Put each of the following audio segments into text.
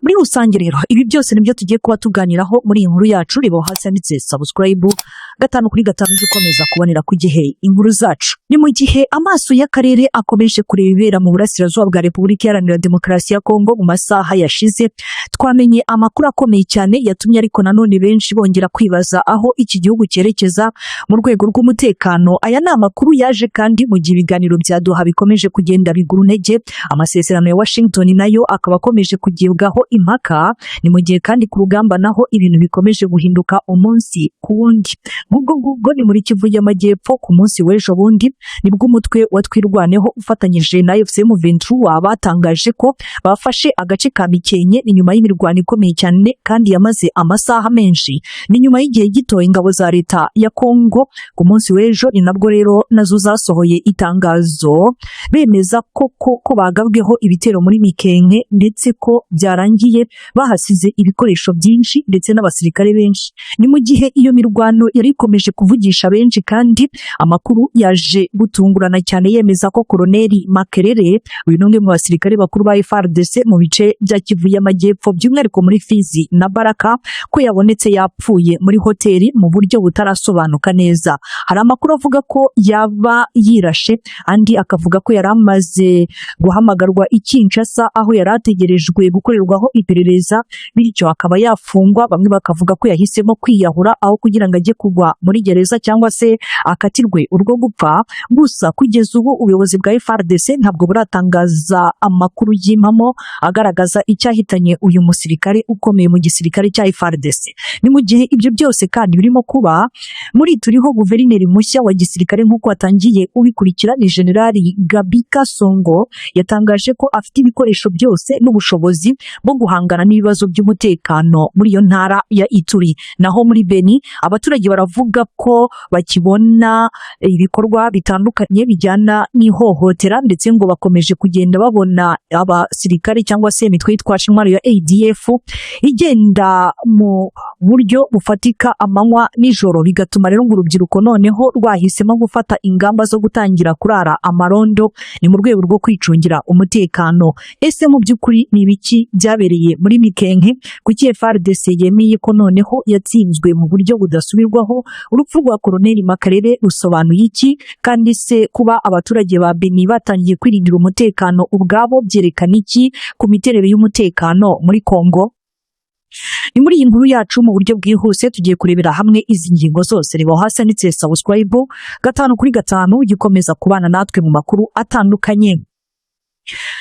Muri rusange rero, ibi byose nibyo tugiye kuba tuganiraho muri iyi nkuru yacu. Reba hasi handitse subscribe, 5 kuri 5 ujye ukomeza kubonera ku gihe inkuru zacu. Ni mu gihe amaso y'akarere akomeje kureba ibibera mu burasirazuba bwa Repubulika Iharanira Demokarasi ya Kongo. Mu masaha yashize twamenye amakuru akomeye cyane yatumye ariko nanone benshi bongera kwibaza aho iki gihugu cyerekeza mu rwego rw'umutekano. Aya ni amakuru yaje kandi mu gihe ibiganiro bya Doha bikomeje kugenda bigura intege, amasezerano ya Washington nayo akaba akomeje kugibwaho impaka. Ni mu gihe kandi ku rugamba naho ibintu bikomeje guhinduka umunsi ku wundi. Nk'ubwo ngubwo ni muri Kivu y'Amajyepfo, ku munsi w'ejo bundi nibwo umutwe wa Twirwaneho ufatanyije na AFC M23 batangaje ko bafashe agace ka Mikenke. Ni nyuma y'imirwano ikomeye cyane kandi yamaze amasaha menshi. Ni nyuma y'igihe gito ingabo za leta ya Kongo ku munsi w'ejo ni nabwo rero nazo zasohoye itangazo bemeza ko bagabweho ibitero muri Mikenke, ndetse ko byarangiye bahasize ibikoresho byinshi ndetse n'abasirikare benshi. Ni mu gihe iyo mirwano yari ikomeje kuvugisha benshi, kandi amakuru yaje gutungurana cyane yemeza ko Koloneli Makerere, uyu ni umwe mu basirikare bakuru ba FARDC mu bice bya Kivu y'Amajyepfo, by'umwihariko muri Fizi na Baraka, ko yabonetse yapfuye muri hoteli mu buryo butarasobanuka neza. Hari amakuru avuga ko yaba yirashe, andi akavuga ko yari amaze guhamagarwa i Kinshasa aho yari ategerejwe gukorerwaho iperereza, bityo akaba yafungwa. Bamwe bakavuga ko yahisemo kwiyahura aho kugira ngo ajye kugwa muri gereza cyangwa se akatirwe urwo gupfa. Gusa kugeza ubu ubuyobozi bwa FARDC ntabwo buratangaza amakuru y'impamo agaragaza icyahitanye uyu musirikare ukomeye mu gisirikare cya FARDC. Ni mu gihe ibyo byose kandi birimo kuba muri turiho guverineri mushya wa gisirikare, nk'uko watangiye ubikurikira, ni Generali Gabi Kasongo, yatangaje ko afite ibikoresho byose n'ubushobozi bwo guhangana n'ibibazo by'umutekano muri iyo ntara ya Ituri. Naho muri Beni abaturage baravuga ko bakibona ibikorwa bitandukanye bijyana n'ihohotera, ndetse ngo bakomeje kugenda babona abasirikare cyangwa se imitwe yitwaje intwaro ya ADF igenda mu buryo bufatika amanywa nijoro, bigatuma rero ngo urubyiruko noneho rwahisemo gufata ingamba zo gutangira kurara amarondo, ni mu rwego rwo kwicungira umutekano. Ese mu by'ukuri ni ibiki byabereye muri Mikenke? Kuki FARDC yemeye ko noneho yatsinzwe mu buryo budasubirwaho? Urupfu rwa Koloneli Makarere rusobanuye iki? Kandi se kuba abaturage ba Beni batangiye kwirindira umutekano ubwabo byerekana iki ku miterere y'umutekano muri Kongo? Ni muri iyi nkuru yacu mu buryo bwihuse tugiye kurebera hamwe izi ngingo zose. Reba hasi handitse subscribe, 5 kuri 5 ujye ukomeza kubana natwe mu makuru atandukanye.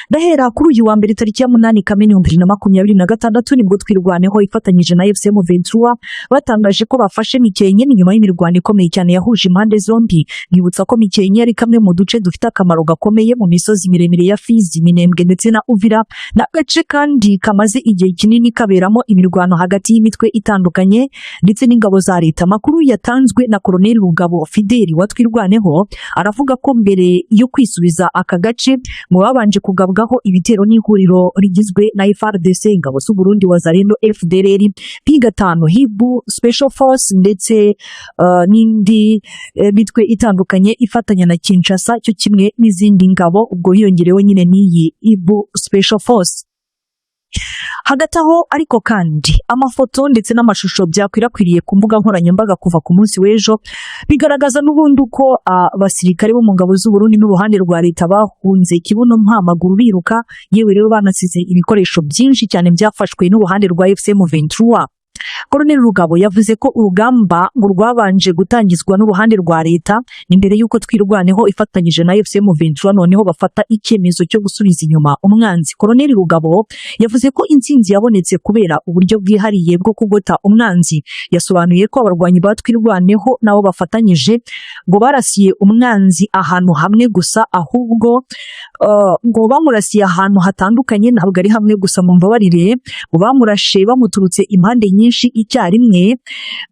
Ndahera kuri uyu wa mbere tariki ya 8 Kamena 2026, nibwo Twirwaneho ifatanyije na AFC M23 batangaje ko bafashe Mikenke. Ni nyuma y'imirwano ikomeye cyane yahuje impande zombi. Nkibutsa ko Mikenke ari kamwe mu duce dufite akamaro gakomeye mu misozi miremire ya Fizi, Minembwe ndetse na Uvira. Ni agace kandi kamaze igihe kinini kaberamo imirwano hagati y'imitwe itandukanye ndetse n'ingabo za leta. Amakuru yatanzwe na Koloneli Rugabo Fideli wa Twirwaneho aravuga ko mbere yo kwisubiza aka gace mu babanje kugabwaho ibitero n'ihuriro rigizwe na FARDC, ingabo z'u Burundi, Wazalendo, FDLR, P5, Hibu Special Force ndetse n'indi mitwe itandukanye ifatanya na Kinshasa, cyo kimwe n'izindi ngabo, ubwo hiyongerewe nyine n'iyi Hibu Special Force. Hagati aho ariko kandi, amafoto ndetse n'amashusho byakwirakwiriye ku mbuga nkoranyambaga kuva ku munsi w'ejo bigaragaza n'ubundi uko abasirikare bo mu ngabo z'u Burundi n'uruhande rwa leta bahunze kibuno mpamaguru biruka, yewe rero banasize ibikoresho byinshi cyane byafashwe n'uruhande rwa AFC M23. Colonel Rugabo yavuze ko urugamba ngo rwabanje gutangizwa n'uruhande rwa leta, ni mbere y'uko Twirwaneho ifatanyije na AFC M23 noneho bafata icyemezo cyo gusubiza inyuma umwanzi. Colonel Rugabo yavuze ko intsinzi yabonetse kubera uburyo bwihariye bwo kugota umwanzi. Yasobanuye ko abarwanyi ba Twirwaneho nabo bafatanyije ngo barasiye umwanzi ahantu hamwe gusa, ahubwo ngo bamurasiye ahantu hatandukanye, ntabwo ari hamwe gusa, mumbabarire, ngo bamurashe bamuturutse impande nyinshi icyarimwe.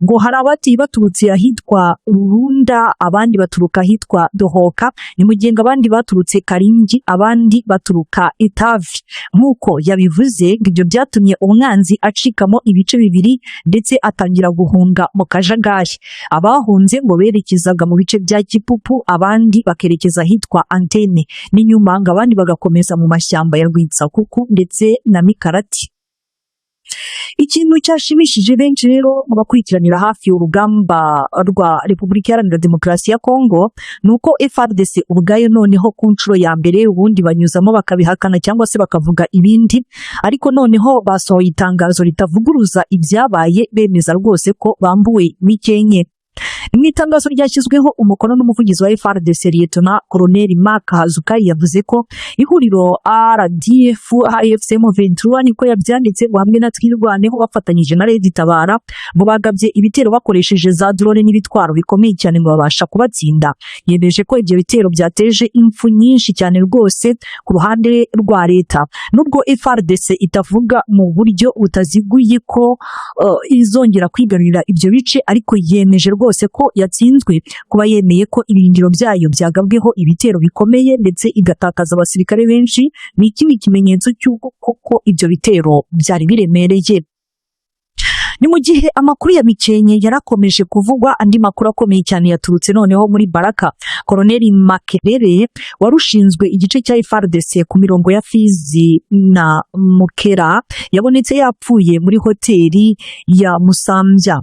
Ngo hari abati baturutse ahitwa Rurunda, abandi baturuka ahitwa Dohoka, ni mu gihe ngo abandi baturutse Karingi, abandi baturuka Itavi. Nk'uko yabivuze, ngo ibyo byatumye umwanzi acikamo ibice bibiri ndetse atangira guhunga mu kajagari. Abahunze ngo berekezaga mu bice bya Kipupu, abandi bakerekeza ahitwa Antene, n'inyuma ngo abandi bagakomeza mu mashyamba ya Rwitsakuku ndetse na Mikarati. Ikintu cyashimishije benshi rero mu bakurikiranira hafi urugamba rwa Repubulika Iharanira Demokarasi ya Kongo ni uko FARDC ubwayo noneho ku nshuro ya mbere, ubundi banyuzamo bakabihakana cyangwa se bakavuga ibindi, ariko noneho basohoye itangazo ritavuguruza ibyabaye, bemeza rwose ko bambuwe Mikenke. Mu itangazo ryashyizweho umukono n'umuvugizi wa FARDC, Lieutenant Colonel Mark Hazukai, yavuze ko ihuriro RDF AFC M23, niko yabyanditse, ngo hamwe na Twirwaneho bafatanyije na Red Tabara, ngo bagabye ibitero bakoresheje za drone n'ibitwaro bikomeye cyane, ngo babasha kubatsinda. Yemeje ko ibyo bitero byateje impfu nyinshi cyane rwose ku ruhande rwa leta. Nubwo FARDC itavuga mu buryo butaziguye ko izongera kwigarurira ibyo bice, ariko yemeje rwose ko yatsinzwe. Kuba yemeye ko ibirindiro byayo byagabweho ibitero bikomeye ndetse igatakaza abasirikare benshi ni ikindi kimenyetso cy'uko koko ibyo bitero byari biremereye. Ni mu gihe amakuru ya Mikenke yarakomeje kuvugwa, andi makuru akomeye cyane yaturutse noneho muri Baraka. Koloneli Makerere wari ushinzwe igice cya FARDC ku mirongo ya Fizi na Mukera yabonetse yapfuye muri hoteli ya Musambya.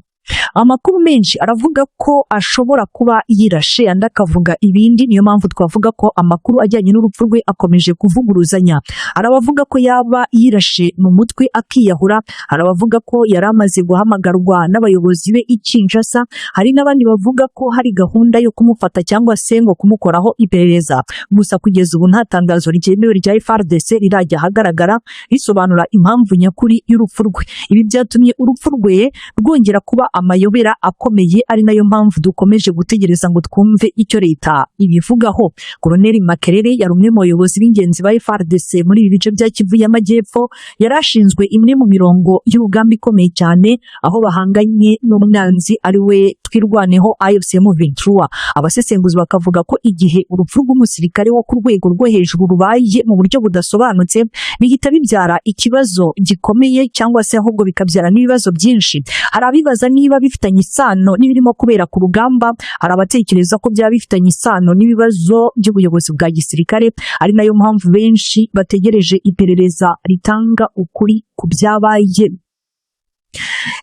Amakuru menshi aravuga ko ashobora kuba yirashe, andi akavuga ibindi. Niyo mpamvu twavuga ko amakuru ajyanye n'urupfu rwe akomeje kuvuguruzanya. Hari abavuga ko yaba yirashe mu mutwe akiyahura, hari abavuga ko yari amaze guhamagarwa n'abayobozi be i Kinshasa, hari n'abandi bavuga ko hari gahunda yo kumufata cyangwa se ngo kumukoraho iperereza. Gusa kugeza ubu nta tangazo ryemewe rya FARDC rirajya ahagaragara risobanura impamvu nyakuri y'urupfu rwe. Ibi byatumye urupfu rwe rwongera kuba amayobera akomeye, ari nayo mpamvu dukomeje gutegereza ngo twumve icyo leta ibivugaho. Koloneli Makerere yari umwe mu bayobozi b'ingenzi ba FARDC muri ibi bice bya Kivu y'Amajyepfo. Yari ashinzwe imwe mu mirongo y'urugamba ikomeye cyane, aho bahanganye n'umwanzi ari we Twirwaneho AFC M23. Abasesenguzi bakavuga ko igihe urupfu rw'umusirikare wo ku rwego rwo hejuru rubaye mu buryo budasobanutse, bihita bibyara ikibazo gikomeye cyangwa se ahubwo bikabyara n'ibibazo byinshi. Hari abibaza niba bifitanye isano n'ibirimo kubera ku rugamba, hari abatekereza ko byaba bifitanye isano n'ibibazo by'ubuyobozi bwa gisirikare, ari nayo mpamvu benshi bategereje iperereza ritanga ukuri ku byabaye.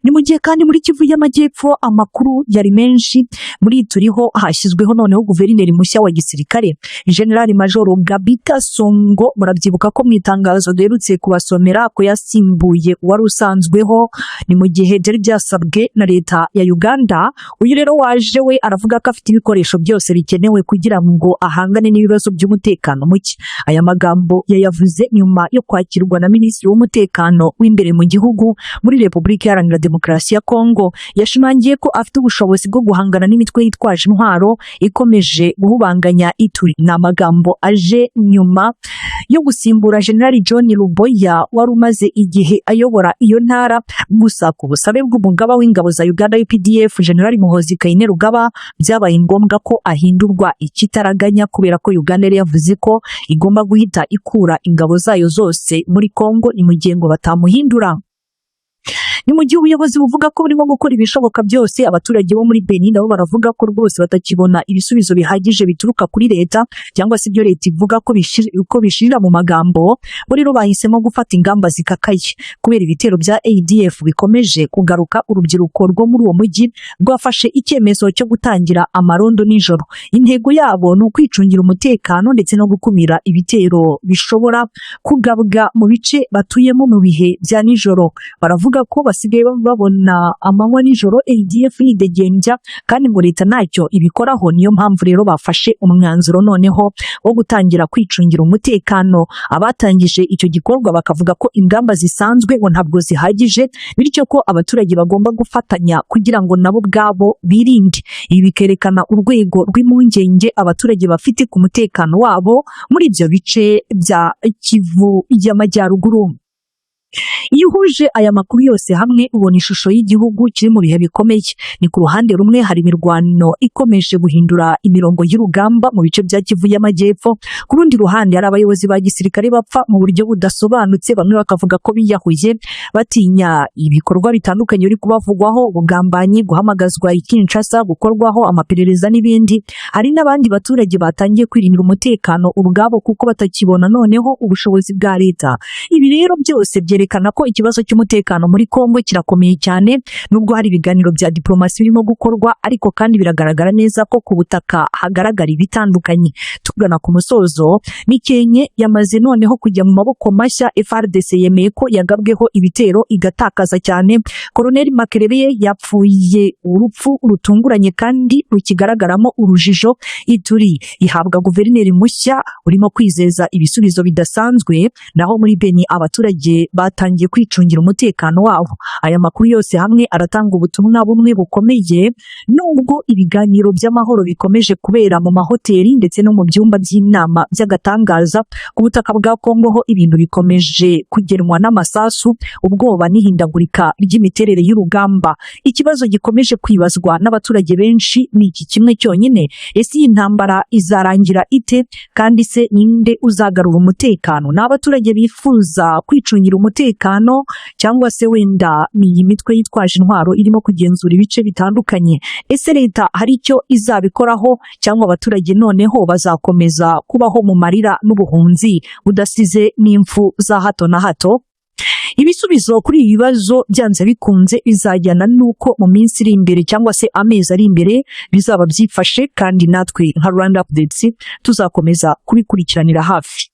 Ni mu gihe kandi muri Kivu y'Amajyepfo amakuru yari menshi. Muri turiho hashyizweho noneho guverineri mushya wa gisirikare, General Major Gabi Kasongo. Murabyibuka ko mu itangazo duherutse kubasomera ko yasimbuye uwari usanzweho, ni mu gihe byari byasabwe na leta ya Uganda. Uyu rero waje we aravuga ko afite ibikoresho byose bikenewe kugira ngo ahangane n'ibibazo by'umutekano muke. Aya magambo yayavuze nyuma yo kwakirwa na Minisitiri w'Umutekano w'imbere mu gihugu muri Repubulika Iharanira Demokarasi ya Kongo. Yashimangiye ko afite ubushobozi bwo guhangana n'imitwe yitwaje intwaro ikomeje guhubanganya Ituri. Ni amagambo aje nyuma yo gusimbura General John Luboya wari umaze igihe ayobora iyo ntara. Gusa ku busabe bw'umugaba w'ingabo za Uganda UPDF, General Muhoozi Kainerugaba, byabaye ngombwa ko ahindurwa ikitaraganya, kubera ko Uganda yari yavuze ko igomba guhita ikura ingabo zayo zose muri Kongo, ni mu gihe ngo batamuhindura. Ni mu gihe ubuyobozi buvuga ko burimo gukora ibishoboka byose, abaturage bo muri Beni nabo baravuga ko rwose batakibona ibisubizo bihagije bituruka kuri leta, cyangwa se ibyo leta ivuga ko bishirira mu magambo. Bo rero bahisemo gufata ingamba zikakaye kubera ibitero bya ADF bikomeje kugaruka. Urubyiruko rwo muri uwo mujyi rwafashe icyemezo cyo gutangira amarondo nijoro. Intego yabo ni ukwicungira umutekano ndetse no gukumira ibitero bishobora kugabwa mu bice batuyemo mu bihe bya nijoro. Baravuga ko basigaye babona amanywa nijoro ADF yidegembya, kandi ngo leta ntacyo ibikoraho. Niyo mpamvu rero bafashe umwanzuro noneho wo gutangira kwicungira umutekano. Abatangije icyo gikorwa bakavuga ko ingamba zisanzwe ngo ntabwo zihagije, bityo ko abaturage bagomba gufatanya kugira ngo nabo ubwabo birinde. Ibi bikerekana urwego rw'impungenge abaturage bafite ku mutekano wabo muri ibyo bice bya Kivu y'Amajyaruguru. Iyo uhuje aya makuru yose hamwe, ubona ishusho y'igihugu kiri mu bihe bikomeye. Ni ku ruhande rumwe hari imirwano ikomeje guhindura imirongo y'urugamba mu bice bya Kivu y'Amajyepfo. Ku rundi ruhande hari abayobozi ba gisirikare bapfa mu buryo budasobanutse, bamwe bakavuga ko biyahuye batinya ibikorwa bitandukanye biri kubavugwaho, ubugambanyi, guhamagazwa i Kinshasa, gukorwaho amaperereza n'ibindi. Hari n'abandi baturage batangiye kwirindira umutekano ubwabo kuko batakibona noneho ubushobozi bwa leta. Ibi rero byose byerekana ko ikibazo cy'umutekano muri Kongo kirakomeye cyane, nubwo hari ibiganiro bya diplomasi birimo gukorwa, ariko kandi biragaragara neza ko ku butaka hagaragara ibitandukanye. Tugana ku musozo, Mikenke yamaze noneho kujya mu maboko mashya. FARDC yemeye ko yagabweho ibitero igatakaza cyane. Colonel Makerere yapfuye urupfu rutunguranye kandi rukigaragaramo urujijo. Ituri ihabwa guverineri mushya urimo kwizeza ibisubizo bidasanzwe, naho muri Beni abaturage batangiye kwicungira umutekano wabo. Aya makuru yose hamwe aratanga ubutumwa bumwe bukomeye: nubwo ibiganiro by'amahoro bikomeje kubera mu mahoteli ndetse no mu byumba by'inama by'agatangaza, ku butaka bwa Kongo ho ibintu bikomeje kugenwa n'amasasu, ubwoba n'ihindagurika ry'imiterere y'urugamba. Ikibazo gikomeje kwibazwa n'abaturage benshi ni iki kimwe cyonyine: ese iyi ntambara izarangira ite? Kandi se ninde uzagarura umutekano? Ni abaturage bifuza kwicungira umutekano, cyangwa se wenda ni iyi mitwe yitwaje intwaro irimo kugenzura ibice bitandukanye? Ese leta hari icyo izabikoraho, cyangwa abaturage noneho bazakomeza kubaho mu marira n'ubuhunzi budasize n'impfu za hato na hato? Ibisubizo kuri ibi bibazo byanze bikunze bizajyana n'uko mu minsi iri imbere cyangwa se amezi ari imbere bizaba byifashe, kandi natwe nka Rwanda Updates tuzakomeza kubikurikiranira hafi.